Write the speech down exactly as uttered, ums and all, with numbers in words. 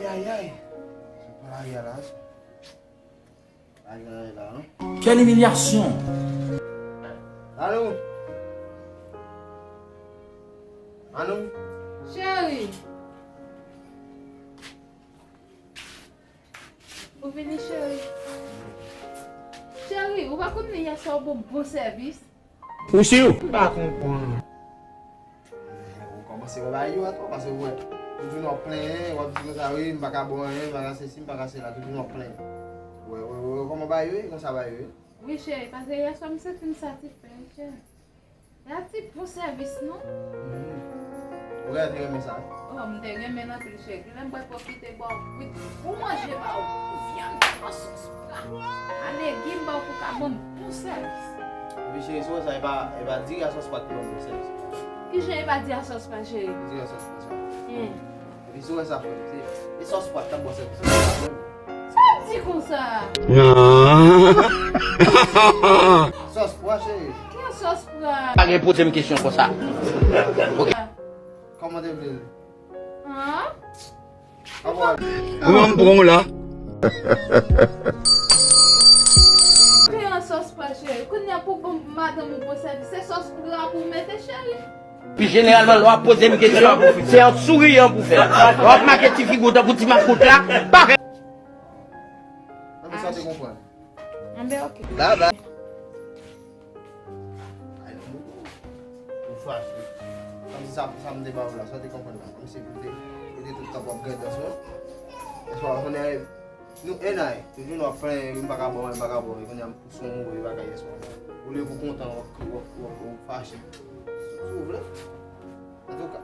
Ayayay. Ayayay la. Ayayay la, non? Quelle humiliation! Alo? Alo? Cheri. Ou vini, cheri? Cheri, ou pa konn yè swa ou bon bon sèvis? Ou si? M pa konprann. Ou kòmanse wè bagay yo atò, paske ou wè, ou vin w ap plenyen, w ap di konsa, wi, m pa ka bò anyen, m pa ka sesi, m pa ka sela, ou vin w ap plenyen. Ou wè, ou wè, ou wè kòman bagay yo ye, konsa bagay yo ye. Wi, cheri, paske yè swa m santi m satisfè, wi, cheri. Yè ti bon sèvis, non? Ou genlè te renmen sa, wi. Oh, m te renmen l anpil, cheri. Genlè m pral pwofite ba w kwit bon manje ba w, bon vyann, bon sòs pra, a legim ba w pou ka ban m bon sèvis. Epi cheri, si w wè sa, e pa, e pa diri a sòs pat ki ban m bon sèvis. Kijan e pa diri a sòs pra, cheri? Diri a sòs pat sa. Hmm. Epi si w wè sa, frè m, se, e sòs pat k ap ban w sèvis. Sa w di konsa? Non. Sòs pwa, cheri. Ki sòs pra? Pa gen poze m kesyon konsa. Ok. Kòman te vle l? Hàn? Kòman? Ou menm pran w la. Te yon sòs pra, cheri. Kounye a pou bon madanm ou bon sèvis, se sòs pra pou w mete, cheri. Pi jeneralman, lè w ap poze m kesyon, se an souriyan pou fè l. W ap make ti figi w tankou ti makout la. Pa fè. Nan sa te konprann. Anben, ok. Baba. Ay non, mouton. Ou fache. Kòmsi sa, sa m te ba w la, sa te konprann la. Kòmsi ou te, ou te tout tan w ap gade sou. Espa w konnen, nou enay, toujou nou ap plenyen, m pa ka bò, m pa ka bò, kounye a m pouse yon move bagay espa. Olye pou kontan, w ap, w ap, w ap, w ap fache. Si w vle. Antouka.